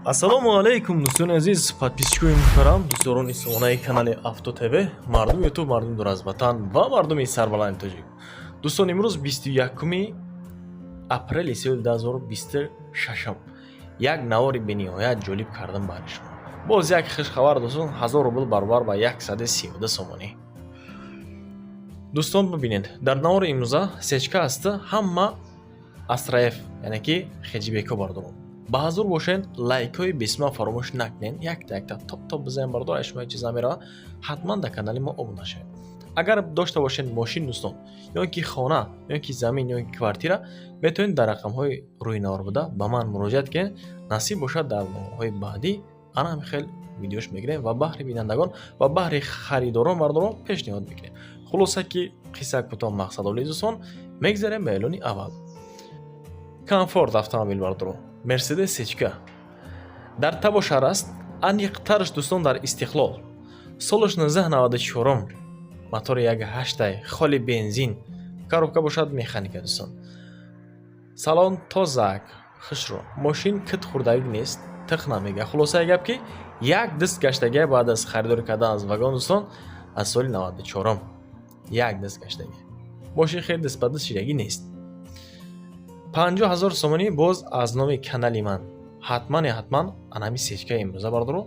Ассалому алайкум, дӯстони азиз, подписчикои муҳтарам, дӯстдорони сомонаи канали Авто ТВ, мардуми Ютуб, мардуми дур аз ватан ва мардуми сарбаланди тоҷик. Дӯстон, имрӯз 21 апрели соли 2026, як навори бениҳоят ҷолиб кардам барои шумо. Боз як хушхабар, дӯстон: 1000 рубл баробар ба 132 сомонӣ. Дӯстон, бибинед, дар навори имрӯза сечка аст, ҳама Астра Ф, яъне ки хэтчбеко. Бардорон, ба ҳазур бошед, лайкҳои бисма фаромӯш накунед, якта якта топ топ бизанед. Бардор, ай шумо чиз намерава. Ҳатман дар канали мо обуна шавед. Агар дошта бошед мошин, дӯстон, ё ки хона, ё ки замин, ё ки квартира, метавонед дар рақамҳои рӯи навор буда ба ман муроҷиат кунед. Насиб бошад, дар наворҳои баъдӣ ана ҳамин хел видеош мегирем ва баҳри бинандагон ва баҳри харидорон, бардорон, пешниҳод мекунем. Хулоса ки қисса кӯтоҳ, мақсад олӣ. Дӯстон, мегзарем ба эълони аввал. Комфорт автомобил, бардоро, Мерседес сечка дар Табошар аст, аниқтараш, дӯстон, дар Истиқлол. Солаш 1994, мотори 1.8-ай, холи бензин, коробка бошад механика. Дӯстон, салон тозак, хушро, мошин кит хӯрдагӣ нест, тиқ намега. Хулосаи гап ки як дист гаштагия баъд аз харидорӣ кардан аз вагон. Дӯстон, аз соли 94 як дист гаштагия, мошин хеле дист ба дист шидагӣ нест. 50 000 сомонӣ боз аз номи канали ман. Ҳатмане ҳатман анами сечкаи имрӯза, бардоро,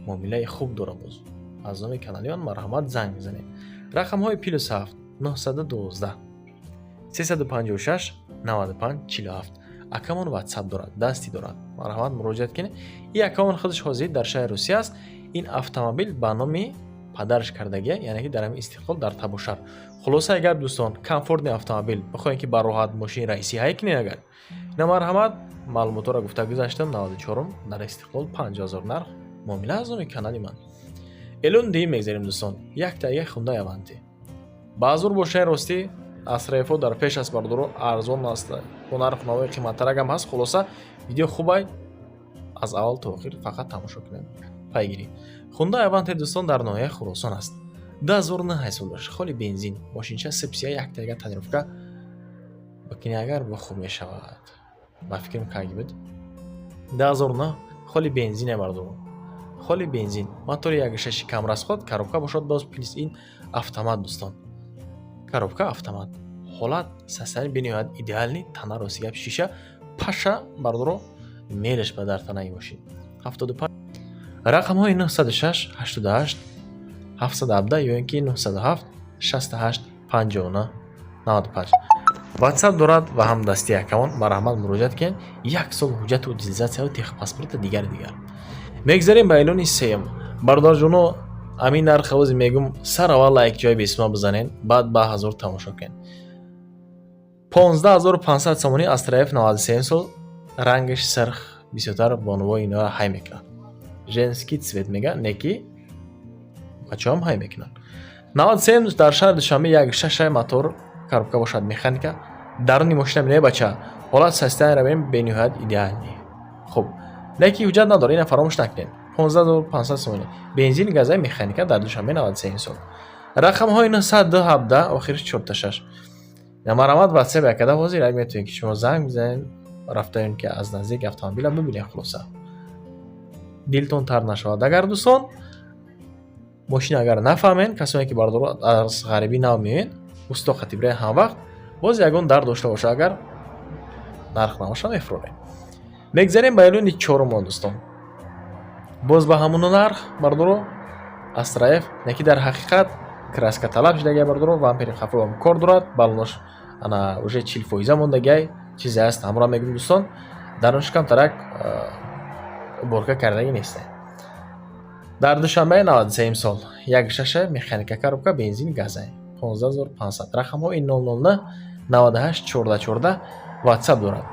муомилаи хуб дора. Боз аз номи канали ман марҳамат, занг бизанед. Рақамҳои +7 912 356 95 47. Акамон Ватсап дорад, дастӣ дорад, марҳамат, муроҷиат кунед. Ин акамон худаш ҳозир дар шаҳри Русия аст. Ин автомобил ба номи падараш кардагия, яъне ки дар ҳамин Истиқлол, дар Табошар. Хулосаи гап, дӯстон, комфортный автомобил бихоҳем ки ба роҳат мошини раисӣ ҳай кунед агар, ина марҳамат, маълумотҳоро гуфта гузаштам. 94, дар Истиқлол, 50 000 нарх, муомила аз номи канали ман. Эълон диҳим, мегзарем, дӯстон, якта як Хундай Аванте. Баъзур бошаи, ростӣ, Астра Фо дар пеш аст, бардоро, арзон аст, бо нарху навои қиматтаракам ҳаст. Хулоса, видео хубай, аз аввал то охир фақат тамошо кунед, пайгирӣ. Хундай Аванте, дӯстон, дар ноҳияи Хуросон аст, 2009 сол, холи бензин, мошинча сипсия, яктага тонировка бикунӣ агар, бо хуб мешавад, ба фикрам, каги буд. 2009, холи бензине, бардоро, холи бензин, мотори 1.6 камрасход, коробка бошад боз плюс ин автомат. Дӯстон, коробка автомат, ҳолат состояние бениҳоят идеальный, тана, рости гап, шиша паша, бардоро, мелеш ба дар танаи мошин. 75, рақамҳои 906 88 717 ё ин ки 907 68 59 95. Ватсап дорад ва ҳам дасти акамон. Марҳамат, муроҷиат кунед. Як сол ҳуҷҷату утилизатсияу техпаспорта, дигари дигар. Мегзарем ба эълони сеюм. Бародарҷоно, ҳамин нарх ҳавози мегум, сар аввал лайк ҷои бесима бизанед, баъд ба ҳазор тамошо кунед. 15 500 сомонӣ, Астра Ф, 93 сол, рангаш сирх, бисёртар бонувои инора ҳай мекунанд, женский цвет мега, не ки бачаҳам ҳай мекунанд. 93, дар шаҳри Душанбе, 1.6 мотор, коробка бошад механика. Даруни мошина бинед, бача, ҳолат состояние бинем, бениҳоят идеальный, хуб, лекин ҳуҷҷат надорад, ина фаромӯш накунед. 15 500 сомонӣ, бензин, газаи, механика, дар Душанбе, 93 сол, рақамҳои 917, охириш 46. Марҳамат, Ватсап якада ҳозир як метавонед ки шумо занг бизанед, рафтаем ки аз наздик автомобила бибинед. Хулоса, дилтон тар нашавад агар, дӯстон, мошин агар нафаҳмед. Касоне ки, бардоро, аз ғарибӣ нав меоед, усто қатибраи ҳамвақт боз ягон дард дошта боша агар, нарх навоша мефурорем. Мегзарем ба эълони чорумон, дӯстон. Боз ба ҳамон нарх, бардоро, Астра Ф, не ки дар ҳақиқат краска талаб шудагия, бардоро, бампери хафром кор дорад, балонош ана уже 40 фоиза мондагиай, чизе ҳаст, ҳамро мегӯм, дӯстон, дарунш камтарак уборка кардагӣ нест. Дар Душанбе, 93 сол, 1.6 механика, коробка бензин, газа, 15 500, рақамҳои 009 98 14 14. Ватсап дорад,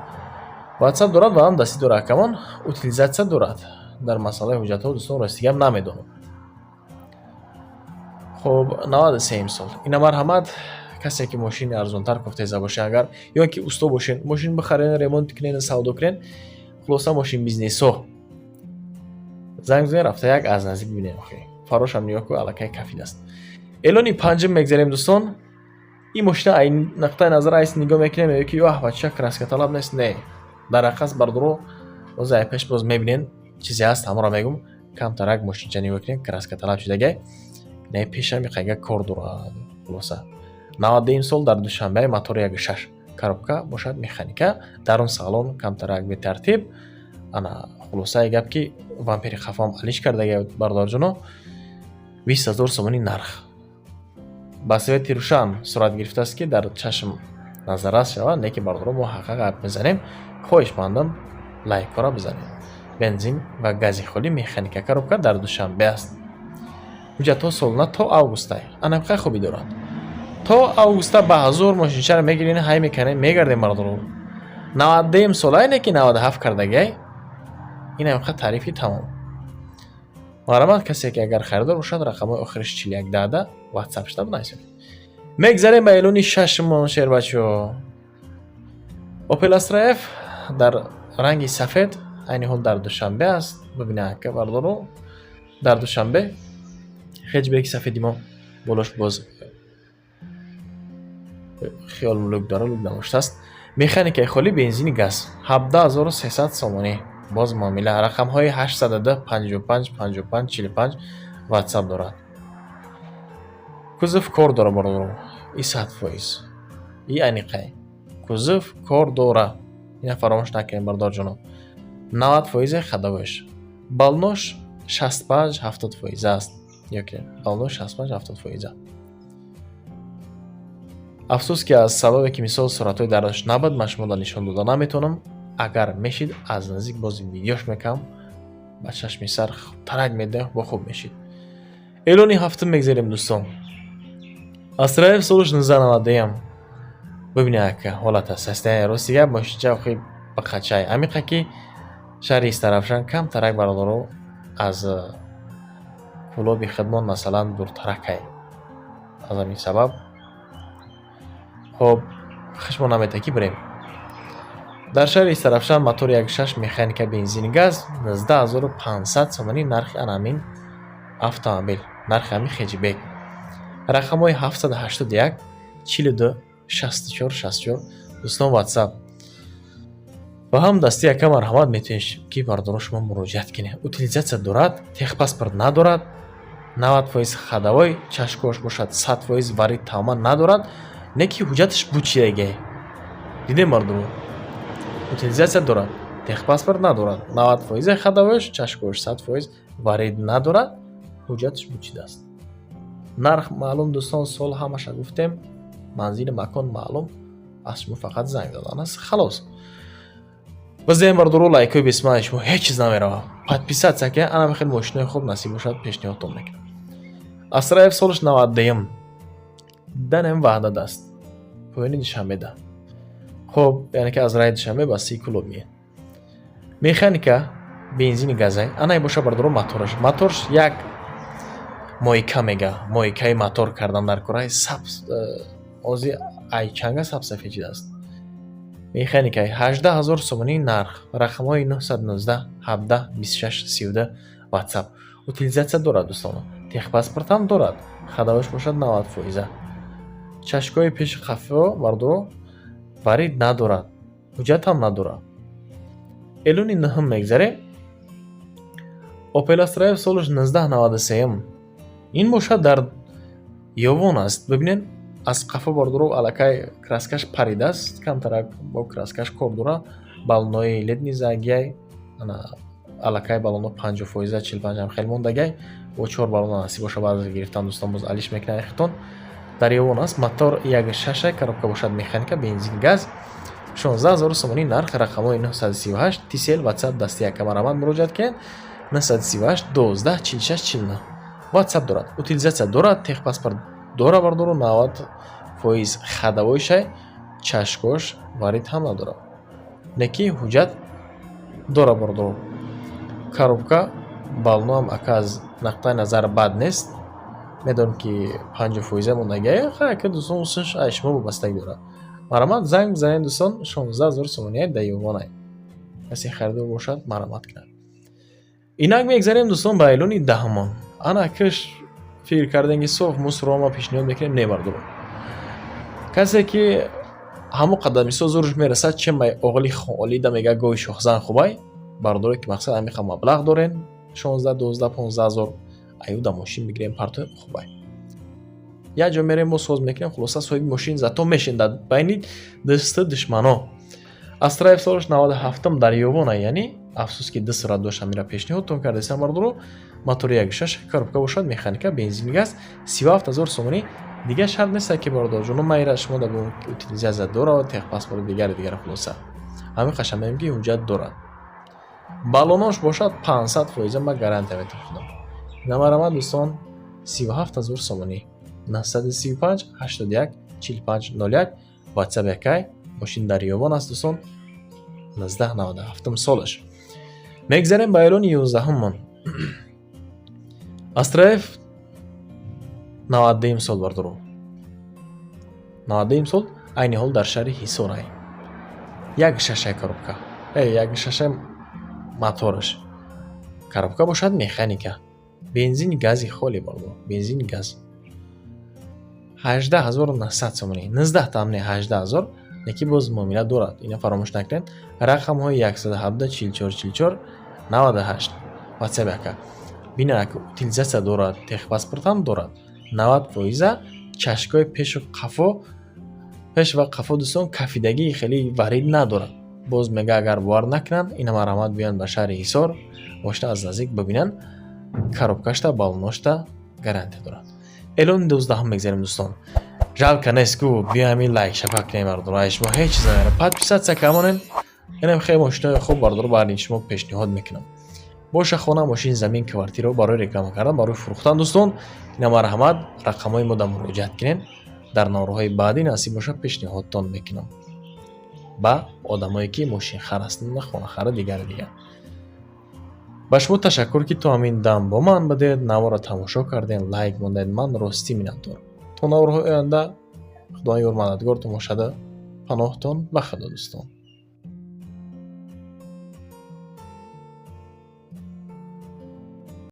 ватсап дорад ва ҳам дастӣ дорад акамон. Утилизатсия дорад. Дар масъалаи ҳуҷҷатҳо, дӯстон, рости гап, намедонам. Хуб, 93 сол ина. Марҳамат, касе ки мошини арзонтар кофтеза боша агар, ё ки усто бошен, мошин бихарен, ремонт кунен, савдо кунен, хулоса, мошин бизнесо, занг бизанед, рафта як аз наздик бибинем. Охи фарошам нигоҳ ку, аллакай кафил аст. Эълони панҷум мегзарем, дӯстон. Ин мошина ай нуқтаи назар айс нигоҳ мекунем, мегӯ ки ваҳ, бача, краска талаб нест. Не, дар ҳақиқат, бардоро, боз ай пеш боз мебинен. Чизе ҳаст, ҳамонро мегум. Камтарак мошинча нигоҳ кунем, краска талаб шудагай, инаи пешам иқайга кор дорад. Хулоса, 92 сол, дар Душанбе, мотори 1,6, коробка бошад механика, дарун салон камтарак бетартиб. Ана, хулосаи гап, ки бампери қафоам алиш кардагай, бародарҷоно. 20 000 сомонӣ нарх. Ба свети рӯшан сурат гирифтааст, ки дар чашм назаррас шавад, не ки, бародаро, мо ҳаққа гап мезанем. Хоҳишмандам, лайкҳоро бизанед. Бензин ва гази холӣ, механика, коробка, дар Душанбе аст. Ҳуҷҷатҳо солона то августай. Анамқай хубӣ дорад, то августа ба ҳазор мошинчаро мегирен, ҳай мекунем, мегардем, бародаро. 92 солае, не ки 97 кардагай. Ин ҳамқа тарифи тамом. Марҳамат, касе ки агар харидор бошад, рақамҳои охириш 41 10 ватсап шуда бинависед. Мегзарем ба эълони шашумон, шербачо. Опел Астра Ф дар ранги сафед айни ҳол дар Душанбе аст. Бибина, ака, бародаро, дар Душанбе хетчбеки сафеди мо, болош боз хиёл люк дора, люк надоштааст. Механикаи холӣ, бензини газ, 17 300 сомонӣ, боз муомила. Рақамҳои 802 55 55 45 ватсап дорад. Кузов кор дора, бародаро, и 100%, и аниқай кузов кор дора. Ина фаромӯш накунед, бародарҷоно. 90 фоизе ходовойш, баллонош 65-70 фоиза аст, ёки баллонош 65-70 фоиза. Афсӯс, ки аз сабабе ки, мисол, суратҳои дараш набуд, ман шуморо нишон дода наметавонам. Агар мешид, аз наздик боз видеош мекардам, ба чашми сар хубтарак медиҳам, бо хуб мешид. Эълони ҳафтум мегзарем, дӯстон. Астра Ф, солаш 1991. Бибинед, ака, ҳолат аст. Рости гап, мошинча охи ба қачай амиқа, ки шаҳри Истаравшан камтарак, бародаро, аз Кӯлоби хидмон, масалан, дуртаракай. Аз ҳамин сабаб, хоб, хушмо наметавад, ки бирем. Дар шаҳри Истаравшан, мотори 1,6, механика, бензини газ, 19 500 сомонӣ нархи ана ҳамин автомобил, нархи ҳамин хетчбек. Рақамҳои 781 42 64 64, дӯстон, ватсап ва ҳам дасти яка. Марҳамат, метавонед, ки, бародаро, шумо муроҷиат кунед. Утилизация дорад, техпаспорт надорад, 90% ходовой, чашкош бошад 100%, варид тамоман надорад, не ки ҳуҷҷаташ бучидагай. Дидем, бародаро, утилизация дорад, техпаспорт надорад, 90 фоизе ходовойш, чашкош 100%, варид надорад, ҳуҷҷаташ бучидааст. Нарх маълум, дӯстон, сол ҳамаша гуфтем, манзили макон маълум, аз шумо фақат занг задан аст, халос. Бизем, бародаро, лайкҳои бисмаи шумо ҳеҷ чиз намеравад. Подписаться ки анам хеле мошинои хуб насиб бошад, пешниҳодтон мекунам. Астра Ф, солаш 92-юм, данем Ваҳдат аст, поёни Душанбеда. Хоб, яъне ки аз раи Душанбе ба си Кӯлоб меяд. Механика, бензини газай. Анай боша, бародаро, мотораш. Моторш як мойка мега, мойкаи мотор кардан дар кораи сабз, ози айчанга сабсафед шидааст. Механикаи, 18 000 сомонӣ нарх. Рақамҳои 919 17 26 32 ватсап. Утилизация дорад, дӯстон, техпаспортам дорад, ходовойш бошад 90 фоиза. Чашкҳои пеши қафо, бародаро, варид надорад, ҳуҷҷатам надорад. Эълони нӯҳум мегзарем. Опел Астра Ф, солаш 1993. Ин бошад дар Ёвон аст. Бибинед, аз қафо, бародаро, аллакай краскаш паридааст, камтарак бо краскаш кор дорад. Баллонои летний задагиай, аллакай баллоно 50 фоиза, 45 ам хеле мондагай. Бо чор баллона насиб боша, баъзе гирифтан, дӯстон, боз алиш мекунад хитон. Дар Ёвон аст, мотор 1,6, коробка бошад механика, бензин газ, 16 000 сомонӣ нарх. Рақамҳои 938 Тисел ватсап дасти яка. Марҳамат, муроҷиат кунед. 938 12 46 49 ватсап дорад. Утилизация дорад, техпаспорт дора, бародаро, 90% ходовойшай, чашкош варид ҳам надорад, не ки ҳуҷҷат дора, бародаро. Коробка, баллоноам, ака, аз нуқтаи назар бад нест. Медонем, ки 50 фоиза мондагиа. Хайка, дӯстон, усш ай шумо вобастагӣ дорад. Марҳамат, занг бизанед, дӯстон. 16 000 сомония дар Ёвонай. Касе харидор бошад, марҳамат кунад. Инак, мегзарем, дӯстон, ба эълони даҳумон. Ана киш фикр кардем, ки соф мусорро ма пешниҳод мекунем. Не, бародаро, касе ки ҳамон қадар, мисол, зӯрш мерасад, чем май оғли холида мега, гови шохзан хубай. Бародаре ки мақсад ҳамиқа маблағ дорен, 16, 12, 15 ҳазор, аюда мошин бигирем, партоем, хубай. Як ҷо мерем, мо соз мекунем, хулоса, соҳиби мошин зато мешен дар байни дӯсту душмано. Астра Ф, солаш 97-м, дар Ёвона, яъне афсӯс, ки ду сурат дошт, ҳамира пешниҳодтон кардесам, бародаро. Мотори 1,6, коробка бошад механика, бензин, газ, 37 000 сомонӣ. Дигар шарт нест, ки бародарҷоно, майра шумо дар утилизация дорад, техпаспорт, дигари дигара. Хулоса, ҳамин қашамем, ки ҳуҷҷат дорад. Баллонош бошад 500%, ма гарантия метавонам худам. Намарамад, дӯстон, 37 000 сомонӣ. 935 81 45 01 WhatsApp якай. Мошин дар Ёвон аст, дӯстон, 1997 солаш. Мегзарем ба эълони 11-уммон. Астра Ф, 92 сол, бардоро, 92 сол, айни ҳол дар шаҳри Ҳисорай. 1,6 коробка, 1,6 мотораш, коробка бошад механика, бензини гази холи, бардоро, бензини газ, 18 900 сомонӣ. 19 там не, 18 000, яки боз муомила дорад, ина фаромӯш накунед. Рақамҳои 117 44 44 98 WhatsApp яка. Бинак, утилизация дорад, техпаспорт ҳам дорад, 90%. Чашкҳои пешу қафо, пеш ва қафо, дӯстон, кафидагии хеле варид надорад. Боз мега, агар бовар накунанд, ина марҳамат, биёянд ба шаҳри Ҳисор, мошина аз наздик бибинанд. Коробкашта, баллоношта гарантия дорад. Эълони 12-ҳум мегзарем, дӯстон. Жалко нест ку, биё ҳамин лайк шапак кунем, бардоро, ай шумо ҳеҷ чиз намера. Подписаться камонен. Инам хеле мошинои хуб, бардоро, барои шумо пешниҳод мекунам. Боша хона, мошин, замин, квартираро барои реклама кардан, барои фурӯхтан, дӯстон, ина марҳамат, рақамҳои мо дар муроҷиат кунед. Дар наворҳои баъдӣ насиб боша, пешниҳодтон мекунам ба одамое ки мошинхар ҳастанд, хонахара, дигару дигар. Ба шумо ташаккур, ки то ҳамин дам бо ман будед, наворро тамошо кардем, лайк мондед. Ман ростӣ миннатдорам. То наворҳои оянда, Худованд ёр мададгортон бошада. Паноҳтон ба Худо, дӯстон.